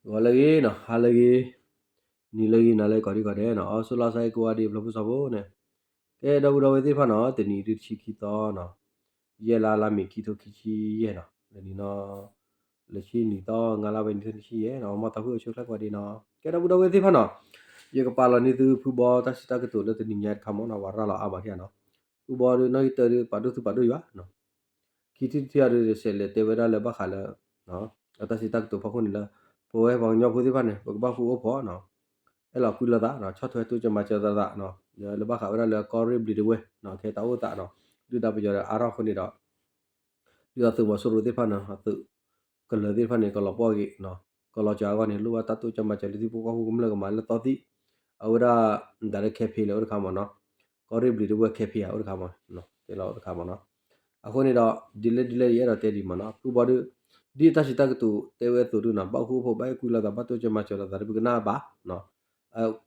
ဂီၤလၢအဂ့ၤနီၤ, ဟါလၢအဂ့ၤ, နံၤလၢအဂ့ၤ, နၤလၢအဂ့ၤ ကိးဒံကိးဒဲးနီၤ, အီ ဆိလၢစါအံၤကိးဂၤဒဲး ပျီပူၤစီၤဖိန့ၣ်, ကဲ ဒီပုၢ်ဒီဝဲၢ်သ့ၣ်တဖၣ်နီၤ, တနံၤဒုတဆံခံသီနီၤ, ယဲၢ်လါ လါမ့ၤ ခံထိခံဆံယဲၢ်နီၤ, လၢနံၤနီၤ, လၢဆံနံၤသီ ငါးလါ ဝဲန့ၣ် ခံထိခံဆံယဲၢ်နီၤ, မ်သးဖှိၣ်အိၣ်ဆူၣ်အိၣ်ချ့ကိးဂၤဒဲးနီၤ, ကဲ ဒီပုၢ်ဒီဝဲၢ်သ့ၣ်တဖၣ်နီၤ, ယကပာ်လီၤန့ၢ်သုဖုဘီတၢ်စံးတၢ်ကတိၤလၢတနံၤညါတခါမ့ၢ်နီၤ, ပှၤရၤလီၤအါမးထံၣ်ဧါနီၤ, ဖုဘီဒီးနီၣ်ဂံၢ်တၢဒီး ပာ်ဒိၣ်သုပာ်ဒိၣ်ယွၤနီၤ ခံထံၣ်တထံၣ်အံၤဒီး ဆဲးလဲၤတဲဝဲဒၣ်လၢဘၣ်ဃးလၢ အတၢ်စံးတၢ်ကတိၤဖီခိၣ်န့ၣ်လၢ ပဝဲပှၤကညီဖိသ့ၣ်တဖၣ်န့ၣ် ပကဘၣ်ဃူအိၣ်ဖိးနီၤ, အဲၣ်လီၤကွံလိာ်သးနီၤ, ဆီၣ်ထွဲတိစၢၤမၤစၢၤလိာ်သးနီၤ, လၢဘၣ်ဃးဝဲဒၣ်လၢကီၢ်ရ့ၣ်ဘျံးတဝဲၢ်နီၤ, ကဟဲတၢ်အိၣ်သးနီၤ, ဒုၣ်ဒါပယီၤဒီးအါထီၣ်အဃိန့ၣ်ဒီး ဒ်သိးသုးမီၤစိရိၤသ့ၣ်တဖၣ်န့ၣ် သုးကလၢၤသ့ၣ်တဖၣ်န့ၣ် ကလီၤပှီၢ်ဂ့ၤနီၤ, ကလီၤစှၤအဂီၢ်န့ၣ် လိၣ်ဘၣ်တၢ်တိစၢၤမၤစၢၤလၢထံဖိကီၢ်ဖိကမျၢၢ်ကမၤလၢသီသံၣ်, အဝဲဒၣ် ဒၣ်လၢခဲဖံးလဲၣ်အိၣ်တခါမ့ၢ်နီၤ, ကီၢ်ရ့ၣ်ဘျံးတဝဲၢ်ခဲဖံးဧါ အိၣ်တခါမ့ၢ်, တဲလီၤအိၣ်တခါမ့ၢ်နီၤ, အဃိန့ၣ်ဒီး ဒ်လဲၣ်ဒ်လဲၣ်ယအဲၣ်ဒိးတဲဒံးမ့ၢ်နီၤ, ဖုဘီဒီး ဒ်တၢ်စံးတၢ်ကတိၤတဲဝဲအသိးဒုနီၤ, ဘၣ်ဃူအိၣ်ဖိး ဘၣ်အဲၣ်ကွံလိာ်သး ဘၣ်တိစၢၤမၤစၢၤလိာ်သးဒီး ပကနၣ်ဘၣ်နီၤ,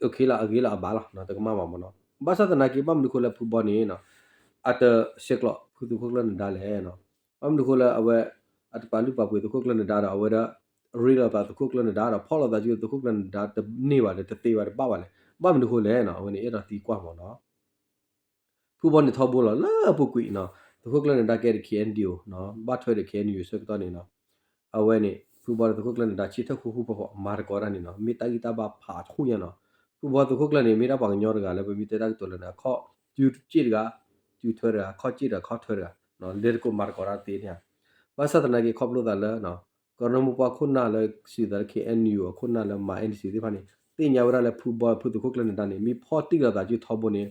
အဂ့ၤလီၤအဘၣ်လီၤ, တကမၣ်ဘၣ်မ့ၢ်နီၤ, ဘၣ်ဆၣ်သနာ်က့ ဘၣ်မနုၤဃိလၢဖုဘီန့ၣ်နီၤ အတဆဲးကျိးဖုသုးခိၣ်ကျၢၢ်နဒါလဲၣ်နီၤ, ဘၣ်မနုၤဃိလၢအဝဲ အတပာ်လုၢ်ပာ်ပှ့ၤသုးခိၣ်ကျၢၢ်နဒါဒီး အဝဲဒၣ် ရ့လိာ်သးသုးခိၣ်ကျၢၢ်နဒါဒီး ဖီၣ်လိာ်သးစုသုးခိၣ်ကျၢၢ်နဒါတန့ၢ်ဘၣ်ဒီး တသ့ဘၣ်တဘၣ်ဘၣ်လဲၣ်, ဘၣ်မနုၤဃိလဲၣ်နီၤ, အဝဲန့ၣ် အဲၣ်ဒိးသံကွၢ်မ့ၢ်နီၤ ဖုဘီန့ၣ်ထီဘိလီၤလၢအပူၤကွံာ်နီၤ, သုးခိၣ်ကျၢၢ်နဒါကဲဒီး KNDO နီၤ, ဘၣ်ထွဲဒီး KNU ဆၢကတီၢ်န့ၣ်နီၤ, အဝဲန့ၣ် ဖုဘီဒီးသုးခိၣ်ကျၢၢ်နဒါ ဆၢထၢၣ်ဃူဃူဖိးဖိး မၤသကိးတၢ်န့ၣ်နီၤ, မ့ၢ်တၢ်ဂံၢ်တၢ်ဘါဖးထူညါနီၤ, ဖုဘီသုးခိၣ်ကျၢၢ်န့ၣ် မ့ၢ်ဒၣ်ပှၤကညီတဂၤလၢပမ့ၢ်တဲတၢ်ကတိၤလၢန့ၣ် အခီၣ်စုစ့ၣ်တဂၤ, စုထွဲတဂၤ, ခီၣ်စ့ၣ်တဂၤ, ခီၣ်ထွဲတဂၤ, လဲၤသကိးမၤသကိးတၢ်သ့န့ၣ်ဧါ, ဘၣ်ဆၣ်သနာ်က့ခီဖျိသးလၢ ကရၢမိၢ်ပှၢ်ခိၣ်နၢ်လၢစံးသးလၢ KNU အခိၣ်နၢ်လၢမၤ NCA သ့ၣ်တဖၣ်န့ၣ် သ့ၣ်ညါဝဲဒၣ်လၢဖုဘီဖုသုးခိၣ်ကျၢၢ်နဒါန့ၣ် မ့ၢ်ဖီၣ်တံၢ်လိာ်သးစုထီဘိန့ၣ်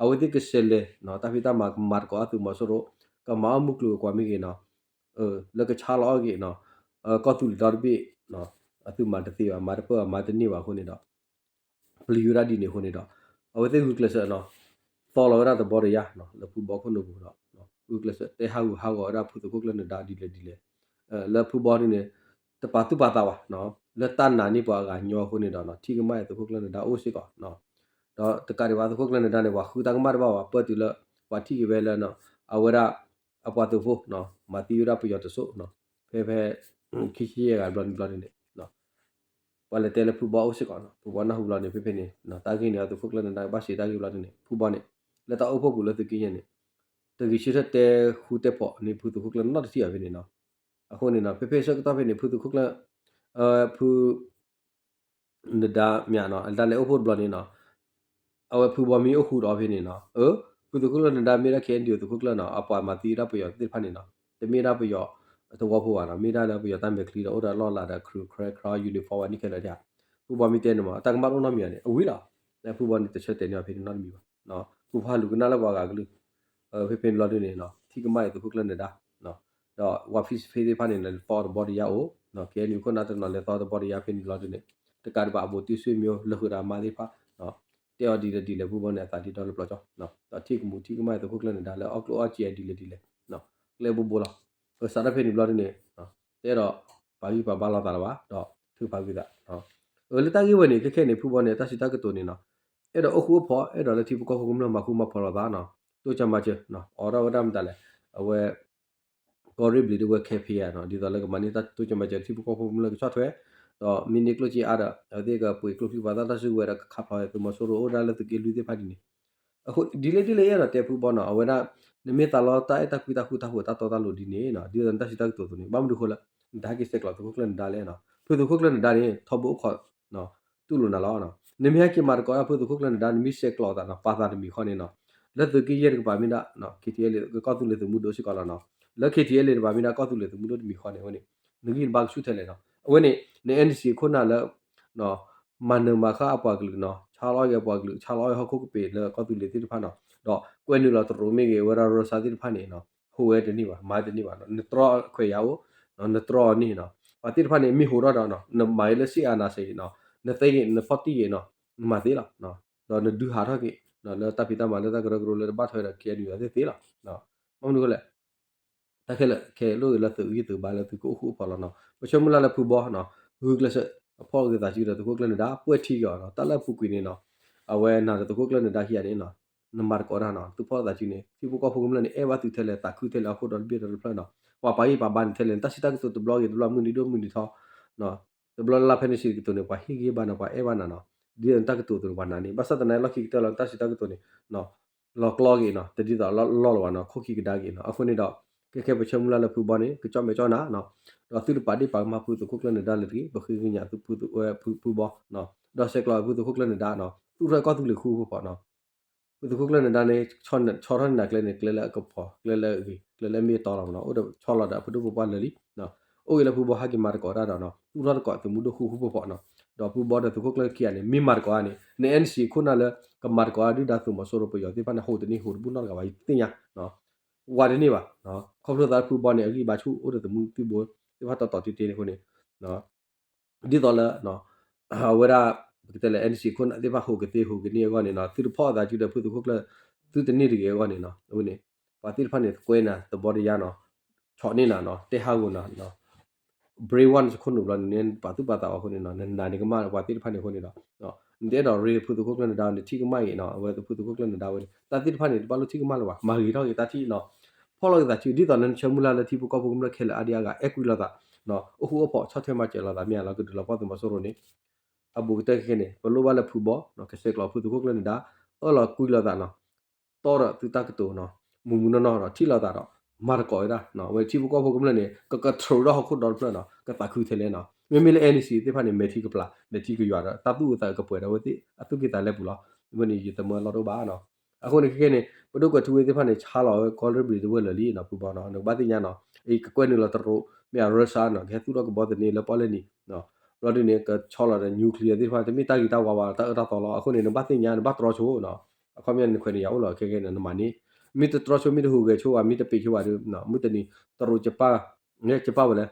အဝဲသ့ၣ်ကဆဲးလဲၤနီၤ, တၢ်ဖံးတၢ်မၤကမၤသကိးအသုးမီၤစိရိၤ, ကမၤအီၣ်မုၢ်ကျိၤဝဲၤကွာ်မ့ၢ်ဂ့ၤနီၤ, လၢကဆါလီၤအီၣ်ဂ့ၤနီၤ, ကီၢ်သူလ့ၤဒီတဘ့ၣ် အသုးမၤတသ့ဘၣ်, မၤတပၢၢ်ဘၣ်, မၤတန့ၢ်ဘၣ်အဃိန့ၣ်ဒီး ပျံၤဝဲဒၣ်ဒ်န့ၣ်အဃိန့ၣ်ဒီး အဝဲသ့ၣ်ဂုာ်ကျဲးစၢးနီၤ, သီလီၤဝဲဒၣ်သဘီတယါနီၤ လၢဖုဘီခိၣ်နူာ်ပူၤဒီး ဂုာ်ကျဲးစၢးတဲဟးဂူာ်ဟးဂီၤဝဲဒၣ်ဖုသုးခိၣ်ကျၢၢ်နဒါဒ်လဲၣ်ဒ်လဲၣ်, လၢဖုဘီဒ်န့ၣ် တပာ်သူၣ်ပာ်သးဘၣ်နီၤ, လၢတၢ်နာ်န့ၢ်ပှၤအဂၤညီအဃိန့ၣ်ဒီးနီၤ ထံၣ်ကမၣ်အသုးခိၣ်ကျၢၢ်နဒါအိၣ်စ့ၢ်ကီးနီၤ, ဒီးတကးဒံးဘၣ်သုးခိၣ်ကျၢၢ်နဒါန့ၣ် ပှၤဃုတၢ်ကမၣ်တဘၣ်ဘၣ်, ပၢၢ်တုၤလၢ ပှၤထံၣ်က့ၤဝဲလၢ အဝဲဒၣ် အပှၤသုးဖိနီၤ မၤသံဝဲဒၣ်ပယီၤတစိၢ်နီၤ, ဖဲဖဲ ခံဆံယဲၢ်ဂၤဘျီန့ၣ်ဘျီန့ၣ် ပှၤလဲၤတဲလၢဖုဘီအိၣ်စ့ၢ်ကီးနီၤ, ဖုဘီနၢ်ဟူဘျီန့ၣ် ဖဲဖဲန့ၣ် တၢ်ဂ့ၢ်န့ၣ် အသုးခိၣ်ကျၢၢ်နဒါဘၣ်စံးတၢ်ဂ့ၢ်ဘျီန့ၣ် ဖုဘီန့ၣ် လၢတၢ်အိၣ်ဖှိၣ်ပူၤလၢသုးက့ယဲၢ်န့ၣ် တဂ့ၤဆၢထၢၣ်တဲဃူတဲဖိးန့ၢ်ဖုသုးခိၣ်ကျၢၢ်နီတထံၣ်အီၤဖဲန့ၣ်နီၤ, အဃိန့ၣ်နီၤ ဖဲဖဲဆၢကတီၢ်ဖဲန့ၣ် ဖုသုးခိၣ်ကျၢၢ် ဖု နဒါမ့ၢ်နီၤ အတၢ်လဲၤအိၣ်ဖှိၣ်တဘျီန့ၣ်နီၤ, အဝဲဖုဘီမ့ၢ်အိၣ်ဃူဒီးဖဲန့ၣ်နီၤ, အၢ ဖုသုးခိၣ်ကျၢၢ်နဒါမ့ၢ်ဒၣ် KNDO သုးခိၣ်ကျၢၢ်နီၤ, အပှၤမၤသံဝဲဒၣ်ပယီၤသ့ၣ်တဖၣ်န့ၣ်နီၤ, တမ့ၢ်ဒၣ်ပယီၤသဝီဖိဘၣ်နီၤ, မ့ၢ်ဒၣ်လၢပယီၤတၢ်မဲာ်ချံဒီး အိၣ်ဒီးလီၢ်လၤဒီး ခရူၣ်ခရဲခရါ uniform ဝဲန့ၣ်ခဲလၢာ်ဒၣ်, ဖုဘီမ့ၢ်တဲန့ၣ်မး တၢ်ကမၣ်တအိၣ်နီတမံၤဘၣ်န့ၣ် အဝံၤလီၤ, ဖုဘီန့ၣ်တဆၢတဲာ်န့ၢ်အီၤဖဲန့ၣ်နီတမံၤဘၣ်, ဖုဖးလူၤကနၣ်လၢပှၤဂၤကလုၢ် ဖဲဖဲန့ၣ်ဘျီဒ်န့ၣ်နီၤ ထံၣ်ကမၣ်အံၤသုးခိၣ်ကျၢၢ်နဒါ ဒီးဝၤဖံးစဖ့သ့ၣ်တဖၣ်န့ၣ် လဲၤသီတဘီတယါအိၣ်, KNU ခိၣ်နၢ်တနီၤလဲၤသီတဘီတယါဖဲန့ၣ်ဘျီဒ်န့ၣ်, တကးဒံးဘၣ်အဘူးတံၢ်ဆွေမျိုး လၢဃုာ်ဒီးအမါသ့ၣ်တဖၣ် တဲအီၤဒ်လဲၣ်ဒ်လဲၣ် ဖုဘီန့ၣ်အသးဒ်ဒီလၢပျီကၠီ, ဒီးထံၣ်ကမူထံၣ်ကမၣ်အံၤသုးခိၣ်ကျၢၢ်နဒါလၢအီၣ်ကျိၣ်အီၣ်စ့ဒ်လဲၣ်ဒ်လဲၣ်, ကျဲဘိဘိလီၤ, စးထီၣ်ဖဲန့ၣ်ဘျီဒ်န့ၣ် တအဲၣ်ဒိးပာ်ဂံၢ်ပာ်ဘါလိာ်သးလၢၤဘၣ် ဒီးထုးဖးကွံာ်သး လၢတၢ်ဂ့ၢ်ဝဲန့ၣ် ခဲခဲန့ၣ် ဖုဘီန့ၣ် တၢ်စံးတၢ်ကတိၤန့ၣ်နီၤ, အဲၣ်ဒိးအိၣ်ဃူအိၣ်ဖိး အဲၣ်ဒိးလၢထံဖိကီၢ်ဖိကမျၢၢ်မၤဃူမၤဖိးလိာ်သးနီၤ, တိစၢၤမၤစၢၤ အိးထီၣ်ဝဲဒၣ်မတၤလဲၣ်, အဝဲ ကီၢ်ရ့ၣ်ဘျံးတဝဲၢ်ခဲဖံးဧါနီၤ, ဒ်သိးလၢကမၤန့ၢ်တၢ်တိစၢၤမၤစၢၤထံဖိကီၢ်ဖိကမျၢၢ်ကဆီၣ်ထွဲ, ဒီးမ့ၢ်န့ၢ်ကျိၣ်စ့အါဒီး အဝဲသ့ၣ်ကပှ့ၤကျိချံပှၤသၣ်တၢ်စုကဝဲၤဒီးကခးဖျိးသုးမီၤစိရိၤ အိၣ်ဒၣ်လၢသုးက့လွံၢ်သ့ၣ်တဖၣ်ဒ်န့ၣ် အဃိ ဒ်လဲၣ်ဒ်လဲၣ်ယအဲၣ်ဒိးတဲဖုဘီနီၤ, အဝဲဒၣ် နမ့ၢ်သးလီတၢ်အဲၣ်တၢ်ကွံတၢ်ဃူတၢ်ဖိးတၢ်တီတၢ်လိၤဒ်န့ၣ်နီၤ, ဒ်သိးနတၢ်စံးတၢ်ကတိၤအသိးန့ၣ် ဘၣ်မနုၤအဃိလၢ နတဟဲက့ၤဆဲးကျိးသုးခိၣ်ကျၢၢ်နဒါလဲၣ်နီၤ, ဖုသုးခိၣ်ကျၢၢ်နဒါန့ၣ် ထီဘိအိၣ်ခိး တူၢ်လိာ်နၤလီၤ. နမ့ၢ်ဟဲက့ၤမၤသကိးတၢ်ဖုသုးခိၣ်ကျၢၢ်နဒါ နမ့ၢ်ဆဲးကျိးအသးနီၤ, ပာ်သးတမံၤဃီန့ၣ်နီၤ, လၢသုးက့ယဲၢ်တကပၤမ့ၢ်ဒၣ် ခ့ထံအဲလ့ ကီၢ်သူလ့ၤသုးမုၢ်ဒိၣ်စ့ၢ်ကီးလီၤနီၤ, လၢခ့ထံအဲလ့တကပၤမ့ၢ်ဒၣ် ကီၢ်သူလ့ၤသုးမုၢ်ဒိၣ်တမံၤဃီန့ၣ် အဝဲန့ၣ် နဂံၢ်နဘါကဆူၣ်ထဲလဲၣ်နီၤ, အဝဲန့ၣ် န NCA ခိၣ်နၢ်လၢ မၤနၢၤမၤဃၣ်အပှၤကလုာ်နီၤ, ဆါလီၤအီၣ်က့ၤအပှၤကလုာ် ဆါလီၤအီၣ်ဟီၣ်ခိၣ်ကပ့ၤလၢကီၢ်သူလ့ၤသ့ၣ်တဖၣ်နီၤ, ဒီးကွဲနုာ်လီၤတရူးမ့ၢ်ဂ့ၤ ဝဲဒၣ်ရၢစါသ့ၣ်တဖၣ်န့ၣ်နီၤ, ဟူးဝဲတန့ၢ်ဘၣ် မၤတန့ၢ်ဘၣ်နီၤ, နတြီခွဲးယာ်အိၣ်, နတြီအီၤန့ၣ်နီၤ, ပှၤသ့ၣ်တဖၣ်န့ၣ် မ့ၢ်ဟူးထီၣ်ဒီး နမၤအံၤလၢစ့အါနၤစ့နီၤ, နသ့ဂ့ၤ နဖီၣ်တံၢ်ဂ့ၤနီၤ, နမၤသ့လီၤ, ဒီးနဒုးဟးထီၣ်က့ၤ လၢတၢ်ဖံးတၢ်မၤလၢတၢ်ကရၢကရိလၢတဘၣ်ထွဲဒီး KNU သ့ၣ်သ့လီၤ, ဘၣ်မနုၤဃိလဲၣ် တၢ်ခဲလၢာ်ခဲလိၣ်ဂ့ၤလၢသုးဂံၢ်သုးဘါလၢသုကအိၣ်ဃူအိၣ်ဖိးလီၤနီၤ, ပဆၢမုၢ်လၢ်လၢဖုဘီနီၤ, ဂုာ်ကျဲးစၢး အဖီၣ်ဂ့ၤသးစုဒီးသုးခိၣ်ကျၢၢ်နဒါ ပှဲၤထံက့ၤအီၤနီၤ, တၢ်လၢအပူၤကွံာ်န့ၣ်နီၤ, အဝဲနၤဒီးသုးခိၣ်ကျၢၢ်နဒါခံဂၤန့ၣ်နီၤ, နမၤသကိးတၢ်နီၤ, သုဖီၣ်သးစုန့ၣ် ထံဖိကီၢ်ဖိကမျၢၢ်န့ၣ် အဲၣ်ဘၣ်သုထဲလဲၣ် သးခုထဲလဲၣ် ဟီၣ်ခိၣ်ဒီတဘ့ၣ်ဒီတဖျၢၣ်နီၤ, ပှၤပာ်ဂံၢ်ပာ်ဘါန့ၣ်ထဲလဲၣ် နတၢ်စံးတၢ်ကတိၤတဘျီဂ့ၤတဘျီ မုၢ်နံၤဒိၣ်မုၢ်နံၤထီနီၤ တဘျီလၢ်လၢ်ဖဲန့ၣ်စံးတကတိၤန့ၣ် ပှၤဟ့ၣ်ဂံၢ်ဘါနၤ ပှၤအဲၣ်ဘၣ်နၤနီၤ, ဒ်သိးနတၢ်ကတိၤအသိးန့ၣ် ပှၤနာ်န့ၢ်, ဘၣ်ဆၣ်သနာ်က့လီၢ်ခံကတၢၢ်လီၤ နတၢ်စံးတၢ်ကတိၤန့ၣ် လီၤကျီဂ့ၤနီၤ, တဒ်သိးလီၢ်လီၤဘၣ်နီၤ, ခိၣ်ခံကဒါက့ၤနီၤ. အဃိန့ၣ်ဒီး ခဲခဲပဆၢမုၢ်လၢ်လၢဖုဘီန့ၣ် ကကၠီၣ်မဲာ်ကၠီၣ်နၤနီၤ, ဒီးသုတပာ်ဒ့ၣ်ပာ်ကမၣ်ဖုသုးခိၣ်ကျၢၢ်နဒါလၢၤတဂ့ၤ, ပဃ့ကညးဖု ဖုဘီ ဒီးဆဲးကျိးဖုသုးခိၣ်ကျၢၢ်နဒါနီၤ, သူၣ်ထီၣ်ကီၢ်သူလ့ၤဃူဖိးနီၤ. ဖုသုးခိၣ်ကျၢၢ်နဒါန့ၣ် ဆီထီၣ်န့ၢ်နၤကျဲန့ၣ် ကျဲလၢအကဖီၤ ကျဲလၢအဂ့ၤ ကျဲလၢအမ့ၢ်အတီလီၤနီၤ, အိၣ်ဒီးဆီလီၤဒီးအပဒိၣ်ပပှၢ်လၢာ်လံ. အိၣ်ဂ့ၤလၢဖုဘီဟဲက့ၤမၤသကိးတၢ်ဒီးနီၤ, သူၣ်ထီၣ်သကိးသုးမုၢ်ဒိၣ်ဃူဃူဖိးဖိးနီၤ, ဒီးဖုဘီဒီးသုးခိၣ်ကျၢၢ်ခံဂၤန့ၣ် မ့ၢ်မၤသကိးတၢ်န့ၣ် န NCA ခိၣ်နၢ်လၢ ကမၤသကိးတၢ်ဒုၣ်ဒါသုးမီၤစိရိၤပယီၤသ့ၣ်တဖၣ်န့ၣ် ဟူးတန့ၢ်ဟူးတဘူၣ်နီတဂၤဘၣ် ယသ့ၣ်ညါ ဝၤတန့ၢ်ဘၣ်. ခီဖျိသးဖုဘီန့ၣ် အဂံၢ်ဘါဆူၣ်အိၣ်ဒီးသုးမုၢ်သံၣ်ဘိသ့ၣ်တဖၣ်တီတီတ့တ့န့ၣ်အဃိန့ၣ် ဒ်သိးလၢ အဝဲဒၣ် ပကတဲလၢ NCA ခိၣ်နၢ်သ့ၣ်တဖၣ်ဟူးကသ့ဟူးကန့ၢ်အဂီၢ်န့ၣ်နီၤ, သုတဖီၣ်အသးစုဒီးဖုသုးခိၣ်ကျၢၢ် သုတန့ၢ်တဂ့ၤအဂီၢ်န့ၣ်နီၤ, အဝဲန့ၣ် ပှၤသ့ၣ်တဖၣ်န့ၣ် သကွဲနၤသဘီတယါနီၤ, ဆီးန့ၢ်နၤနီၤ, တဲဟးဂီၤနၤ brainwash ခိၣ်နူာ်ဘျီန့ၣ် နပာ်သူၣ်ပာ်သးအီၤအဃိန့ၣ်နီၤ, နနာ်န့ၢ်ကမၣ်ပှၤသ့ၣ်တဖၣ်န့ၣ်အဃိန့ၣ်ဒီး နတအဲၣ်ဒိးရ့ဖုသုးခိၣ်ကျၢၢ်နဒါ နထံၣ်ကမၣ်ဂ့ၤနီၤ, အဝဲဖုသုးခိၣ်ကျၢၢ်နဒါဝဲန့ၣ် တၢ်သ့ၣ်တဖၣ်န့ၣ် တဘၣ်လိၣ်ထံၣ်ကမၣ်လၢၤဘၣ်, မၤဂ့ၤထီၣ်ဂ့ၤတၢ်ထံၣ်နီၤ, ဖီၣ်လီၤက့ၤသးစု ဒ်သိးလၢနဆၢမုၢ်လၢ်လၢထံဖိကီၢ်ဖိကမျၢၢ်ခဲလၢာ်အါဒံအါဂၤ အဲၣ်ကွံလိာ်သး အိၣ်ဃူအိၣ်ဖိး ဆီၣ်ထွဲမၤစၢၤလိာ်သးမ့ၢ်ဧါလီၤ, ကဒုးလီၤပှီၢ်သုးမီၤစိရိၤန့ၣ် အဘူးကတၢၢ်ခဲခဲန့ၣ် ပလိၣ်ဘၣ်လၢဖုဘီ ကဆဲးကျိးဖုသုးခိၣ်ကျၢၢ်နဒါ အၢၣ်လီၤကွံလိာ်သးနီၤ, တီဒီးသုတၢ်ကတိၤနီၤ, မုၢ်မုၢ်နီၢ်နီၢ်ဒီး ထံၣ်လိာ်သးဒီး မၤသကိးဝဲဒၣ်, အဝဲထံဖိကီၢ်ဖိကမျၢၢ်န့ၣ် က control ဒီးဟီၣ်ခိၣ်ဒီတဖျၢၣ်နီၤ, ကသးခုထဲလဲၣ်နီၤ, မ့မ့ၢ်လၢ NCA သ့ၣ်တဖၣ်န့ၣ် မဲာ်ထံကပျၢ် မဲာ်ထံကယွၤဒီး တၢ်သူၣ်အုးသးအုးကပှဲၤဒီးအဝဲသ့ၣ်အသူၣ်က့သးလဲပူၤလီၤ, အဝဲန့ၣ် ယတမၢလီၢ်တအိၣ်ဘၣ်နီၤ. အဃိန့ၣ်ခဲခဲန့ၣ် ပဒိၣ်ကွဲးထူဝ့သ့ၣ်တဖၣ်န့ၣ် ဆါလီၤဝဲကီၢ်ရ့ၣ်ဘျံၤတဝဲၢ်လၢာ်လံနီၤ, ဖုဘီနီၤ, နကဘၣ်သ့ၣ်ညါနီၤ, အံၤကကွဲနုာ်လီၤတရူး မ့ၢ်အ Russia နီၤ, ကဟဲသူၣ်ထီၣ်ကဘီသန့လၢပီၣ်လဲၣ်နံၤ ဘျီဒုန့ၣ် ကဆီလီၤဒီး nuclear သ့ၣ်တဖၣ် တမ့ၢ်တၢ်ဂ့ၤတၢ်ဝါဘၣ် တၢ်အၢတၢ်သီလီၤ. အဃိန့ၣ် နဘၣ်သ့ၣ်ညါ နဘၣ်တြီဆိနီၤ, အခီပညီန့ၣ် နခွဲးန့ၣ်ယၤအိၣ်လီၤ ခဲခဲန့ၣ် နမၤန့ၢ်, မ့ၢ်တတြီဆိ မ့ၢ်တဟူးဂဲၤဆိဘၣ် မ့ၢ်တပံးဆိဘၣ်ဒီး မုၢ်တနံၤ တရူးကပာ် ကပာ်ဝဲလဲၣ်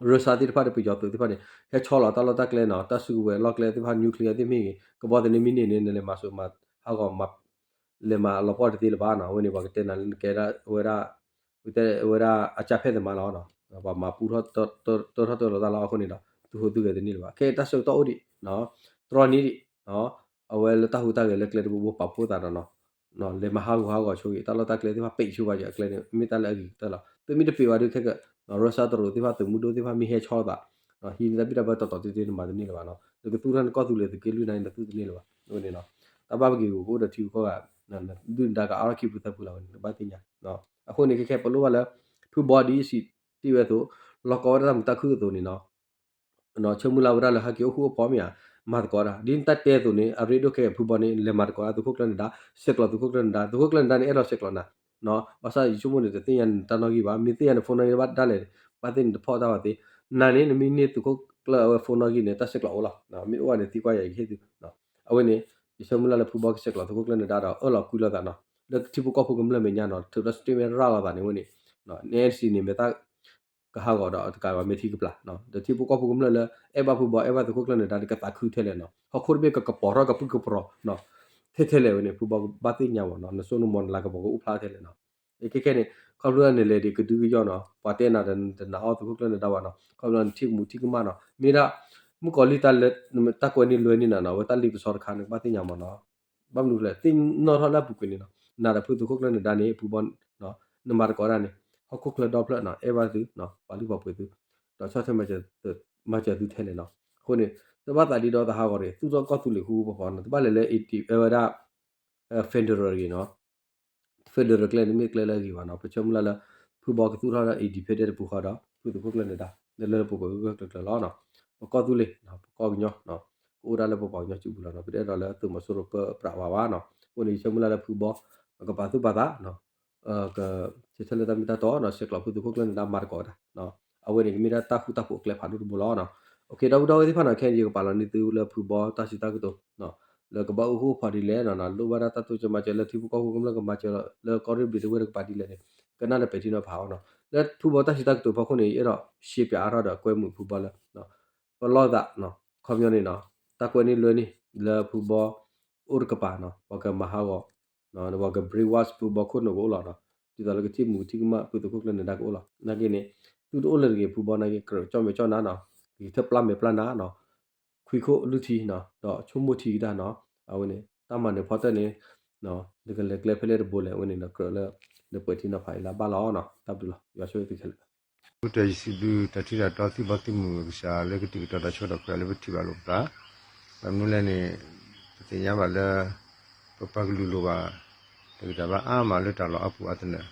Russia သ့ၣ်တဖၣ်ဒီးပယီၤသုးသ့ၣ်တဖၣ်န့ၣ် ဟဲဆီလီၤတၢ်လီၢ်တၢ်ကျဲနီၤ, တၢ်စုကဝဲၤလီၢ်ကျဲသ့ၣ်တဖၣ် nuclear သ့ၣ်မ့ၢ်ဂ့ၤ ကဘီသန့မ့ၢ်န့ၢ်န့ၣ် နလဲၤမၤစိၤမၤဟးဂီၤ လဲၤမၤလီၤပှီၢ်တသ့လၢၤဘၣ်နီၤ. အဝဲန့ၣ် ပှၤကတဲနၤလၢနကဲဒၣ်ဝဲဒၣ် ဝဲဒၣ်အကၢ်ဖဲၣ်သမားလီၤ, ပှၤမၤပူထီၣ်တၢထီၣ်တၢလီၤတၢ်လီၤအဃိန့ၣ်ဒီး သုဟူးသုဂဲၤတန့ၢ်လၢၤဘၣ်. ခဲအံၤတၢ်ဆၢကတီၢ်အိၣ်ဒံး တြီန့ၢ်ဒံး အဝဲလၢတၢ်ဟူးတၢ်ဂဲၤလၢကျဲတဘိဘိပာ်ဖှိၣ်သးဒီးနီၤ, လဲၤမၤဟးဂူာ်ဟးဂီၤဆိဂ့ၤ တၢ်လီၢ်တၢ်ကျဲသ့ၣ်တဖၣ် ပံးဆိပာ်စၢၤအကျဲန့ၣ် မ့ၢ်တၢ်လၢအဂ့ၤကတၢၢ်လီၤ. သုမ့ၢ်တပံးဘၣ်ဒီးခဲက Russia တရူးသ့ၣ်တဖၣ် သုးမုၢ်ဒိၣ်သ့ၣ်တဖၣ် မ့ၢ်ဟဲဆီလီၤသး ဟံးန့ၢ်တၢ်ဘံၣ်တၢ်ဘၢတီတီတ့တ့ နမၤတန့ၢ်လၢၤဘၣ်နီၤ. နကသူၣ်ထီၣ်နကီၢ်သူလ့ၤသုးက့လွံၢ်နၤ နသူၣ်တန့ၢ်လၢၤဘၣ်. အဝဲန့ၣ်နီၤ တၢ်ဘၣ်ပက့ၤဂီၤကအိၣ်ဒီးထံဂုၤကီၢ်ဂၤ ဒုၣ်ဒါကအါထီၣ်ခံဖုသၢဖုလီၤဝဲန့ၣ် နဘၣ်သ့ၣ်ညါ. အဃိန့ၣ် ခဲခဲ ပလိၣ်ဘၣ်လၢ ဖုဘီဒ်စံးတ့ၢ်ဝဲအသိး လီၤကီဝဲဒၣ်တၢ်မုာ်တၢ်ခုၣ်အသိးန့ၣ်နီၤ ဆၢမုၢ်လၢ်ဝဲဒၣ်လၢဟဲက့ၤအိၣ်ဃူအိၣ်ဖိးမ့ၢ်ဧါ, မၤသကိးတၢ် ဒ်တၢ်တဲအသိးန့ၣ် အရ့ဒိၣ်ခဲအံၤ ဖုဘီန့ၣ် လဲၤမၤသကိးတၢ်သုးခိၣ်ကျၢၢ်နဒါ, ဆဲးကျိးသုးခိၣ်ကျၢၢ်နဒါ, သုးခိၣ်ကျၢၢ်နဒါန့ၣ် အဲၣ်ဒိးဆဲးကျိးနၤ ဘၣ်ဆၣ်ယဆိကမိၣ်န့ၣ် တသ့ၣ်ညါနတၢ်နီၣ်ဂံၢ်ဘၣ်, မ့ၢ်သ့ၣ်ညါန့ၣ် phone နီၣ်ဂံၢ်ဘၣ်ဒၣ်လဲာ်, ဘၣ်သ့ၣ်န့ၣ်တဖီၣ်တၢ်ဘၣ်သ့, နၤန့ၣ် နမ့ၢ်န့ၢ်သုးခိၣ်ကျၢၢ်အဝဲ phone နီၣ်ဂံၢ်န့ၣ် တၢ်ဆဲးကျိးအိၣ်လီၤ, မ့ၢ်အိၣ်ဘၣ်န့ၣ်သံကွၢ်ယၤယကဟ့ၣ်သု. အဝဲန့ၣ် ယဆၢမုၢ်လၢ်လၢဖုဘီကဆဲးကျိးသုးခိၣ်ကျၢၢ်နဒါဒီး အၢၣ်လီၤကွံလိာ်သးနီၤ, လၢထံဖိကီၢ်ဖိကမျၢၢ်မဲာ်ညါနီၤ, ထုးထီၣ် statement ရၤလီၤသးန့ၣ် အဝဲန့ၣ် NCA န့ၣ် မ့ၢ်တၢ် ကဟးဂီၤဒီးတကးဘၣ် မ့ၢ်ထံကပျၢ်, ဒီးထံဖိကီၢ်ဖိကမျၢၢ်လၢ အဲၣ်ဘၣ်ဖုဘီ အဲၣ်ဘၣ်သုးခိၣ်ကျၢၢ်နဒါန့ၣ် ကသးခုထဲလဲၣ်နီၤ, ဟီၣ်ခိၣ်တဘ့ၣ်ကကပီၤထီၣ်ကပုၢ်ကပြီၤ ထဲထဲလဲၣ်ဝဲန့ၣ် ဖုဘီကဘၣ်သ့ၣ်ညါမ့ၢ်နီၤ, နစိနမီၤနလၤကပီၤကအိၣ်ဖျါထဲလဲၣ်နီၤ. ခဲခဲန့ၣ် ခီဖျိန့ၣ်လဲၤဒံးကဒုကယီၢ်နီၤ, ပှၤတဲနၤဒီးတနာ်အီၣ်သုးခိၣ်ကျၢၢ်နဒါဘၣ်နီၤ, ခီဖျိနထံၣ်ကမူၤထံၣ်ကမၣ်နီၤ, မ့ၢ်ဒၣ် မုၣ်ကီၤလံၢ်တၢ်ကွဲန့ၢ်လွဲန့ၢ်နၤနီၤ, အဝဲတၢ်လံပစီတခါန့ၣ် ကဘၣ်သ့ၣ်ညါမ့ၢ်နီၤ. ဘၣ်မနုၤလဲၣ် သ့ၣ်နီၣ်ထီၣ်လၢအပူၤကွံာ်န့ၣ်နီၤ, နၤဒီးဖုသုးခိၣ်ကျၢၢ်နဒါန့ၣ် ဖုဘီ နမၤသကိးတၢ်န့ၣ် ဟီၣ်ခိၣ်ချၢဒီဖျၢၣ်နီၤ အဲၣ်ဘၣ်သု ပာ်လုၢ်ပာ်ပှ့ၤသု ဒီးဆီၣ်ထွဲမၤစၢၤသုထဲလဲၣ်နီၤ. အဃိန့ၣ် တဘၣ်သးဒ်ဒီးသးဟးဂီၤတဂ့ၤ, သူၣ်ထီၣ်ကီၢ်သူလ့ၤဃူဃူဖိးဖိးနီၤ, တဘၣ်လဲၤလၢ ဝဲဒၣ် federal တဂ့ၤနီၤ, federal ကျဲန့ၣ်မ့ၢ်ကျဲလၢအဂ့ၤဘၣ်နီၤ, ပဆၢမုၢ်လၢ်လၢ ဖုဘီကသူၣ်ထီၣ်လၢ independent တပူၤဃီဒီး ဖုသုးခိၣ်ကျၢၢ်နဒါ လၢလၢပှဲၤပှဲၤဂၢၢ်ဂၢၢ်ကျၢၤကျၢၤလီၤနီၤ. ပကီၢ်သူလ့ၤ ပကီၢ်ကညီ ကအိၣ်ဒၣ်လၢပပှၤကညီစုပူၤလီၤနီၤ, ပတအဲၣ်ဒိးလၢသုးမီၤစိရိၤပၢပြးဝဲဘၣ်နီၤ. အဃိန့ၣ် ယဆၢမုၢ်လၢ်လၢဖုဘီ ကပာ်သူၣ်ပာ်သး က ဆၢထၢၣ်လၢတၢ်မ့ၢ်တၢ်တီနီၤ, ဆဲးကျိးဖုသုးခိၣ်ကျၢၢ်နဒါမၤသကိးတၢ်, အဝဲန့ၣ် ကမ့ၢ်ဒၣ်တၢ်ဃူတၢ်ဖိးအကျဲဖးဒိၣ်တဘိလီၤနီၤ. ဒီပုၢ်ဒီဝဲၢ်သ့ၣ်တဖၣ်နီၤ, ခဲအံၤယကပာ်လီၤန့ၢ်သုလၢဖုဘီတၢ်စံးတၢ်ကတိၤ လၢကဘၣ်အိၣ်ဃူအိၣ်ဖိးဒ်လဲၣ်နီၤ, လိၣ်ဘၣ်ဒၣ်တၢ်တိစၢၤမၤစၢၤလၢထံဖိကီၢ်ဖိကမျၢၢ်ကမၤစၢၤလၢကီၢ်ရ့ၣ်ဘျံၤတဝဲၢ်တကပၤဒ်လဲၣ်န့ၣ် ကနၣ်ဒီးပဲာ်ထံနီၤဖးအီၤနီၤ. လၢဖုဘီတၢ်စံးတၢ်ကတိၤဖီခိၣ်န့ၣ် ယအဲၣ်ဒိးရှဲပၠးအါထီၣ်ဒီးကွဲမုာ်ဖုဘီလၢ ပလီၢ်သး ခီပညီန့ၣ်နီၤ, တၢ်ကွဲန့ၢ်လွဲန့ၢ် လၢဖုဘီ အိၣ်တကပၤနီၤ, ပှၤကမၤဟးဂီၤ ပှၤက brainwash ဖုဘီခိၣ်နူာ်ကအိၣ်လီၤနီၤ, ဒ်သိးလၢကထံၣ်မူထံၣ်ကမၣ်ဖုသုးခိၣ်ကျၢၢ်နဒါကအိၣ်လီၤ. နာ်က့န့ၣ် သုတအိၣ်လၢၤတဂ့ၤ ဖုဘီနာ်က့ ကြၢးကၠီၣ်မဲာ်ကၠီၣ်နါနီၤ, ကထၢၣ်ပျၢ်မဲာ်ပျၢ်နါနီၤ, ခွံခိၣ်လွံၢ်ထံနီၤ, ဒီးဆိကမိၣ်ထံကတၢၢ်နီၤ, အဝဲန့ၣ် တၢ်မၤနၢၤဖီတၢၢ်န့ၣ် နကလဲၤကျဲဖဲလဲၣ်တဘိလဲၣ် အဝဲန့ၣ်ဒီးကြၢးလၢ နပှဲၤထံနီၤဖးအံၤလၢအဘၣ်လီၤနီၤ. တၢ်ဘျုးလီၤ. ယွၤဆိၣ်ဂ့ၤသုခဲလၢာ် ကတၢၢ်ယစံးဘျုးတၢ်ထံတၢ်တီ သုဘီသုမုၢ်ကစၢ်လၢကတံာ်ကတီၤတၢ်ဆၢကတီၢ်ခဲလၢာ်လၢပထံၣ်ဘၣ်လိာ်ပသး, ဘၣ်မနုၤလဲၣ်န့ၣ် ပသ့ၣ်ညါဘၣ်လၢ ပပှၤကလုာ်လိၣ်ဘၣ် တၢ်ဂံၢ်တၢ်ဘါအါမးလၢတၢ်လီၢ်အါပူၤအါသနၢၣ်,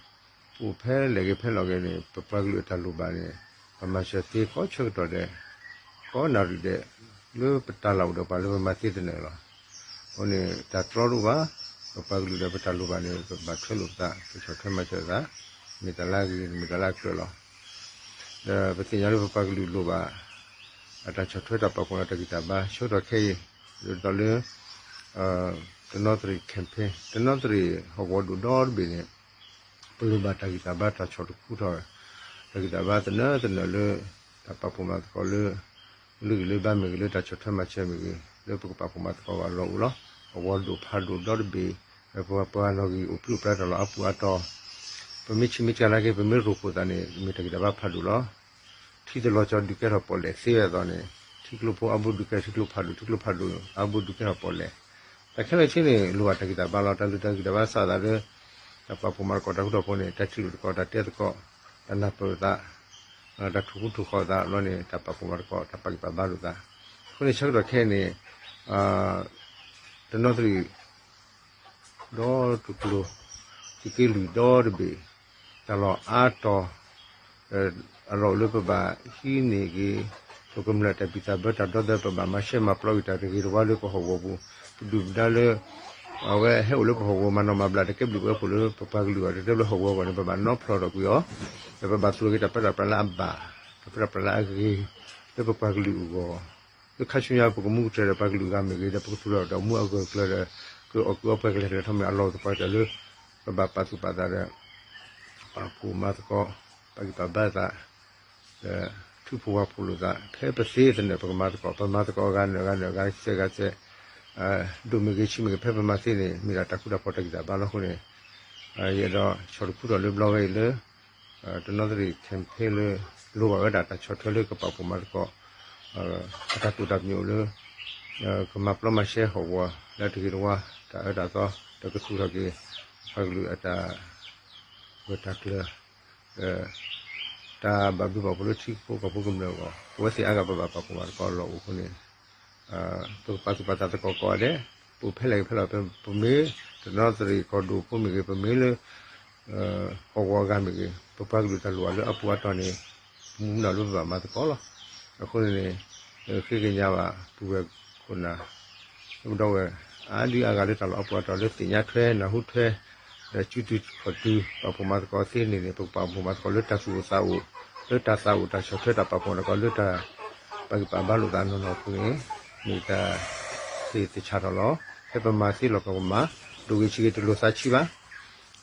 ပအိၣ်ဖဲလဲၣ်ဂ့ၤဖဲလဲၣ်ဂ့ၤန့ၣ် ပပှၤကလုာ်အတၢ်လိၣ်ဘၣ်န့ၣ် ပမၤစၢၤသ့ကိးဆၢကတီၢ်ဒဲး ကိးနၣ်ရံၣ်ဒဲး လၢပတၢ်လၢ်အိၣ်ဒီးပှၤလၢပမၤသ့သနၢၣ်လီၤ. အဃိန့ၣ် တၢ်တြီတအိၣ်ဘၣ်, ပပှၤကလုာ်ဒီးပတၢ်လိၣ်ဘၣ်န့ၣ် ပဘၣ်ထွဲလိာ်ပသး ပဆီၣ်ထွဲမၤစၢၤသး, မ့ၢ်တၢ်လၢအဂ့ၤ မ့ၢ်တၢ်လၢအကြၢးလီၤ. ဒီးပသ့ၣ်ညါလၢပပှၤကလုာ်လိၣ်ဘၣ် အတၢ်ဆီၣ်ထွဲတၢ်ပာ်ဖှိၣ်ဒီးတၢ်ဂံၢ်တၢ်ဘါ ဆၢကတီၢ်ခဲအံၤ ဒ်သိးလၢ တနီသရံၣ် campaign တနီသရံၣ်ဟီၣ်ကဝီၤဒိၣ်ဒီတဘ့ၣ်န့ၣ် ပလိၣ်ဘၣ်တၢ်ဂံၢ်တၢ်ဘါတၢ်ဆီၣ်တခူထီၣ် တၢ်ဂံၢ်တၢ်ဘါသနၢၣ်သနၢၣ်လၢ တၢ်ပာ်ဖှိၣ်မၤသကိးလၢ လၢဂံၢ်လၢဘါမ့ၢ်ဂ့ၤ လၢတၢ်ဆီၣ်ထွဲမၤစၢၤမ့ၢ်ဂ့ၤ လၢပကပာ်ဖှိၣ်မၤသကိးဘၣ်အလီၢ်အိၣ်လီၤ. ဟီၣ်ကဝီၤဒိၣ်ဖးဒိၣ်ဒီတဘ့ၣ် ပပှၤနီၣ်ဂံၢ်အိၣ်ပြံအိၣ်ပြါတၢ်လီၢ်အါပူၤအါတီၤ ပမ့ၢ်ဆံးမ့ၢ်စှၤနာ်က့ ပမ့ၢ်ရိၣ်ဖှိၣ်သးန့ၣ် မ့ၢ်တၢ်ဂံၢ်တၢ်ဘါဖးဒိၣ်လီၤ. ထံတလီၤကၠီဒုးကဲထီၣ်ပီၣ်လဲၣ်သ့ဝဲအသိးန့ၣ် ထံကျိဖိအါဘိဒုးကဲထီၣ်ထံကျိဖးဒိၣ် ထံကျိဖးဒိၣ်အါဘိဒုးကဲထီၣ်ပီၣ်လဲၣ်. တၢ်ခဲလၢာ်ဆ့န့ၣ် လိၣ်ဘၣ်တၢ်ဂံၢ်တၢ်ဘါလီၤ. တၢ်လုၢ်တၢ်ဂံၢ်တၢ်ဘါစးသးလၢ တၢ်ပာ်ဖှိၣ်မၤသကိးတၢ်ဃူတၢ်ဖိးန့ၣ် တၢ်ထံၣ်လိာ်သကိး တၢ်တဲသကိး တၢ်နၢ်ပၢၢ်သး တၢ်ထူၣ်ဃူထူၣ်ဃီၤသးဘျီန့ၣ် တၢ်ပာ်ဖှိၣ်မၤသကိး တၢ်ပာ်ဂံၢ်ပာ်ဘါလိာ်သး. အဃိန့ၣ်ဆၢကတီၢ်ခဲအံၤန့ၣ် တနီသရံၣ် ဒီတကျိၤ သုးက့လွံၢ်ဒီတဘ့ၣ် တၢ်လီၢ်အါတီၤ အလီၢ်အိၣ်လၢပဘၣ်ဟံးန့ၢ်က့ၤ ပကမျၢၢ်တၢ်ဘံၣ်တၢ်ဘၢတၢ်ဒီသဒၢ ပဘၣ်မၤရှဲမၤပျီက့ၤတၢ်တဂ့ၤတဝါလၢပဟီၣ်ကဝီၤပူၤ ပဒုၣ်ပဒါလၢ အဝဲဟဲအိၣ်လၢပဟီၣ်ကဝီၤမၤနီၣ်မၤဘျါတကဲဘျုးကဲဖှိၣ်လၢပပှၤကလုာ်အဂီၢ် တတဲဘျုးဟီၣ်ကဝီၤအဂီၢ်န့ၣ် ပဘၣ်နီဖျိးထီၣ်ကွံာ်အီၤ ဒီးပဘၣ်သူၣ်ထီၣ်က့ၤတၢ်ပၢတၢ်ပြးလၢအဘၣ် တၢ်ပၢတၢ်ပြးလၢအဂ့ၤ လၢပပှၤကလုာ်အဂီၢ် လၢခါဆူညါပကမူကတြၢၤဒီးပှၤကလုာ်အဂၤမ့ၢ်ဂ့ၤ ဒီးပကသူၣ်ထီၣ်ဒီးမူအဂၢၢ်အကျၢၤဒီး ကအီၣ်ကုးအီပှဲၤကလဲာ်တဂၤထီၣ်မ့ၢ်အလီၢ်သပှၢ်တၢၢ်လၢ ပဘၣ်ပာ်သူၣ်ပာ်သးဒီး ပာ်ဖှိၣ်မၤသကိး ပာ်ဂံၢ်ပာ်ဘါသး ဒီးထုးဖှိၣ်ဝၣ်ဖှိၣ်လိာ်သး ဖဲပသ့သနၢၣ် ပကမၤသကိး ပမၤသကိးအဂၤနၢၤဂၤနၢၤဂၤစဲးဂၤစဲး ဒိၣ်မ့ၢ်ဂ့ၤဆံးမ့ၢ်ဂ့ၤ ဖဲပမၤသ့န့ၣ် မ့ၢ်ဒၣ်တၢ်ဃူတၢ်ဖိးတၢ်ဂံၢ်တၢ်ဘါလီၤ. အဃိန့ၣ် ယအဲၣ်ဒိးဆီၣ်တခူထီၣ်လၢဘျီဝဲအံၤလၢ တနီသရံၣ် campaign လၢ လိၣ်ဘၣ်ဝဲဒၣ်တၢ်ဆီၣ်ထွဲလၢကပာ်ဖှိၣ်မၤသကိး အတၢ်တိာ်တၢ်ပညိၣ်လၢ ကမၤပျီမၤရှဲဟီၣ်ကဝီၤလၢတဂ့ၤတဝါ တၢ်အၢတၢ်သီ ဒီးကသူၣ်ထီၣ်က့ၤ ပှၤကလုာ်အတၢ်ဂၢၢ်တၢ်ကျၢၤ တၢ်ဘၣ်ဘျုးဘၣ်ဖှိၣ်လၢထံဖိကီၢ်ဖိကမျၢၢ်အဂီၢ် ပဝဲသ့ၣ်အါဂၤပဘၣ်ပာ်ဖှိၣ်မၤသကိးလီၢ်အိၣ်အဃိန့ၣ် ပကပာ်သူၣ်ပာ်သးသကိးကိးဂၤဒဲး ပအိၣ်ဖဲလဲၣ်ဂ့ၤဖဲလဲၣ် ပမ့ၢ်တနီသရံၣ်ကီၢ်ဒိၣ်ဖိမ့ၢ်ဂ့ၤ ပမ့ၢ်လၢ ဟီၣ်ကဝီၤအဂၤမ့ၢ်ဂ့ၤ ပပှၤကလုာ်တၢ်လိၣ်ဘၣ်လၢအပူၤအါတီၤန့ၣ် ပမူမုၢ်လၢ်လၢပဘၣ်မၤသကိးလီၤ. အဃိန့ၣ်န့ၣ် ဃ့ကညးဘၣ်ပုၢ်ဝဲၢ်ခိၣ်နၢ် ဒီပုၢ်ဝဲၢ် အါဒုအါဂၤလၢတၢ်လီၢ်အပူၤအါတီၤလၢသ့ၣ်ညါထွဲနၢ်ဟူထွဲ ဒီးစုတုၤခီၣ်တုၤ ပာ်ဖှိၣ်မၤသကိးသ့န့ၣ်န့ၣ် ပကပာ်ဖှိၣ်မၤသကိးလၢတၢ်သူၣ်အိၣ်သးအိၣ် လၢတၢ်သးအိၣ်တၢ်ဆီၣ်ထွဲတၢ်ပာ်ဖှိၣ်မၤသကိးလၢတၢ် ပာ်ဂံၢ်ပာ်ဘါလိာ်သးနီၢ်နီၢ်အဃိန့ၣ် မ့ၢ်တၢ်သ့ၣ်သ့ၣ်ဆးထီၣ်လီၤ. ဖဲပမၤသ့လီၢ်ကဝီၤပမၤ ဒိၣ်ဂ့ၤဆံးဂ့ၤတလိၣ်သးဆံးဘၣ်.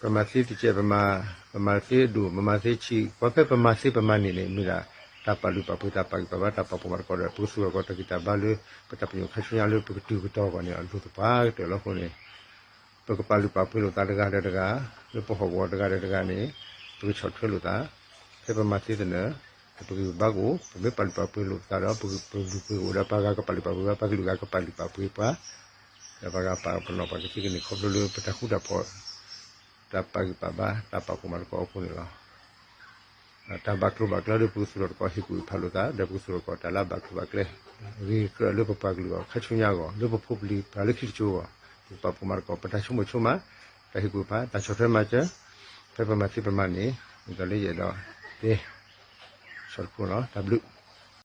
ပမၤသ့တကဲး ပမၤသ့ဒိၣ် ပမၤသ့ဆံး ပှၤဖဲပမၤသ့ပမၤန့ၣ်န့ၣ် မ့ၢ်ဒၣ်တၢ်ပာ်လုၢ်ပာ်ပှ့ၤ တၢ်ပာ်ဂံၢ်ပာ်ဘါ တၢ်ပာ်ဖှိၣ်မၤသကိးဒီး ပကသူၣ်ထီၣ်ကီးတၢ်ဂံၢ်တၢ်ဘါလၢ ပတၢ်ပညိၣ်ခါဆူညါလၢပကတုၤကတီၤအဂီၢ်န့ၣ် အလိၣ်သပှၢ်ကတၢၢ်လီၤ. အဃိန့ၣ် ပကပာ်လုၢ်ပာ်ပှ့ၤလိာ်သးတဂၤဒီးတဂၤ လၢပဟီၣ်ကဝီၤတဂၤဒီးတဂၤန့ၣ် ပကဆီၣ်ထွဲလိာ်သး ဖဲပမၤသ့သနၢၣ် ပဂံၢ်ပဘါကအိၣ် ပမ့ၢ်ပာ်လုၢ်ပာ်ပှ့ၤလိာ်ပသးဒီး ပကလုၢ်ပှ့ၤကအိၣ်ဒီး ပှၤဂၤကပာ်လုၢ်ပာ်ပှ့ၤဘၣ် ပှၤကလုာ်ဂၤကပာ်လုၢ်ပာ်ပှ့ၤပှၤ ဒီးပှၤဂၤပာ်ပနီၣ်ပှၤကသံကန့ၢ်ခီဖျိလၢပတၢ်ဃူတၢ်ဖိး တၢ်ပာ်ဂံၢ်ပာ်ဘါ တၢ်ပာ်ဖှိၣ်မၤသကိးအဃိန့ၣ်လီၤ. တၢ်ဘၣ်ကျိၤဘၣ်ကျဲဒီး ပကသူၣ်ထီၣ်သကိးဟ့ၣ်ကူၣ်ဟ့ၣ်ဖးလိာ်သး ဒီးပကသူၣ်ထီၣ်သကိးတၢ်လၢအဘၣ်ကျိၤဘၣ်ကျဲ ဂ့ၤကြၢးလၢပပှၤကလုာ်အဂီၢ် ခါဆူညါအဂီၢ် လၢပဖိပလံၤပှၤလၢခံတစိၤအဂီၢ် ပကပာ်ဖှိၣ်မၤသကိး ပတၢ်ဆိကမိၣ်ဆိကမး တၢ်ဟ့ၣ်ကူၣ်ဟ့ၣ်ဖး တၢ်ဆီၣ်ထွဲမၤစၢၤ ဖဲပမၤသ့ပမၤန့ၣ် ဒ်သိးလၢယအဲၣ်ဒိးတဲ ဆီၣ်တခူလီၤ တၢ်ဘျုး